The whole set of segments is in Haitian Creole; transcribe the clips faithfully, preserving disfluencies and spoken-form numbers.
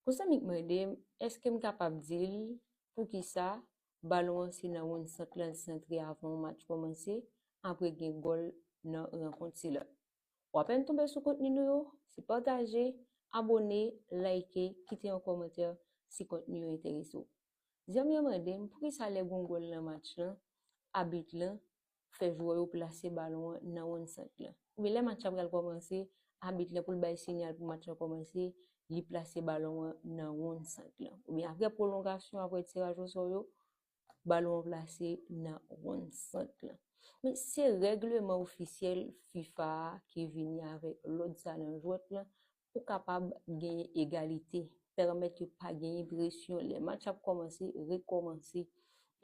Yon zanmi k mande m, èske m kapab di l poukisa balon an se nan wonn sant lan l santre avan yon match kòmanse, apre gen gòl nan rankont sila? W apèn tonbe sou kontni nou yo, se pataje, abòne, like, kite yon kòmantè si kontni yo enterese w. Zanmi an mande m poukisa lè gon gòl nan match lan, abit lan fè jwè yo plase balon an nan wonn sant lan. Oubyen lè match la pral kòmanse, abit lan pou l bay siyal pou match lan kòmanse, li plase balon an nan wonn sant lan. Oubyen apre pwolongasyon, apre tiraj osò yo, balon an plase nan wonn sant lan. Men se règleman ofisyèl fifa a ki vini avèk lòd sa nan jwèt lan pou kapab genyen egalite, pèmèt ke pa genyen presyon lè match ap kòmanse, rekòmanse.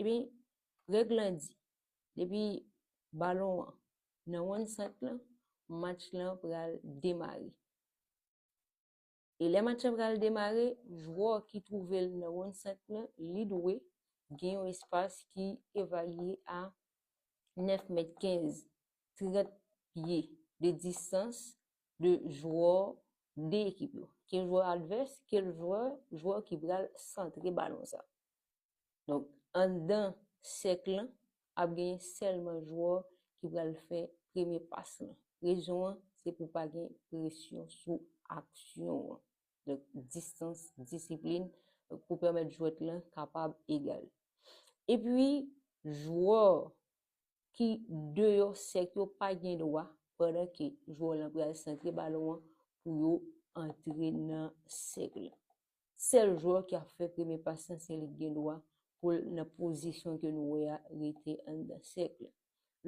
Ebyen, règ lan di, depi balon an nan wonn sant lan, match lan pral demare. E lè match lan pral demare, jwè ki twouve l nan wonn sant lan, li dwe gen yon espas ki evalye a nèf mèt kenz, trant pye de distans de jwè de ekip yo. Ke jwè advès, ke jwè, jwè ki pral santre balon sa. Donk, anndan sèk lan, ap gen sèlman jwè ki pral fè premye pas lan. Rezon an, se pou pa gen presyon sou aksyon an. Donk, distans, disiplin, pou pèmèt jwèt lan kapab egal. Epi, jwè ki deyò sèk yo pa gen dwa, pandan ke jwè lan pral santre balon an, pou yo antre nan sèk lan. Sèl jwè ki ap fè premye pas lan, se li ki gen dwa pou l nan pozisyon ke nou wè a, rete anndan sèk lan.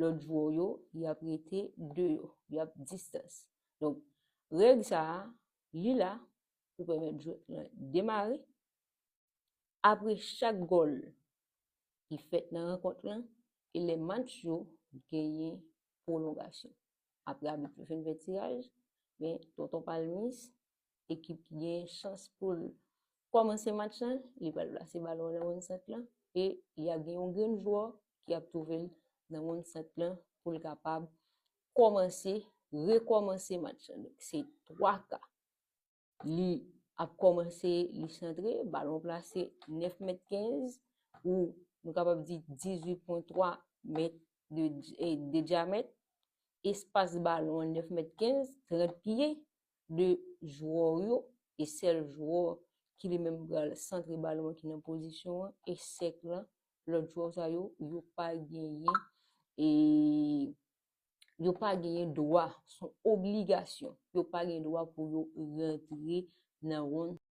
Lòt jwè yo, y ap rete deyò, y ap distans. Donk, règ sa a, li la pou pèmèt jwèt lan demare. Apre chak gòl ki fèt nan rankont lan, e lè match yo genyen pwolongasyon. Apre abit yo fin fè tiraj, men Tonton Palmis, ekip ki genyen chans pou l kòmanse match lan, li pral plase balon nan wonn sant lan, e li ap gen yon grenn jwè ki ap twouve l nan wonn sant lan pou l kapab kòmanse, rekòmanse match lan. Donk, se twa ka. Li ap kòmanse, li santre, balon plase nèf mèt kenz, ou nou kapab di dizuit pwen twa mèt de, eh, de dyamèt, espas balon an nèf mèt kenz, trant pye de jwè yo, e sèl jwè ki li menm pral santre balon an ki nan pozisyon an, e sèk lan, lòt jwè sa yo, yo pa genyen, e yo pa genyen dwa, se yon obligasyon, yo pa gen dwa pou yo rantre nan wonn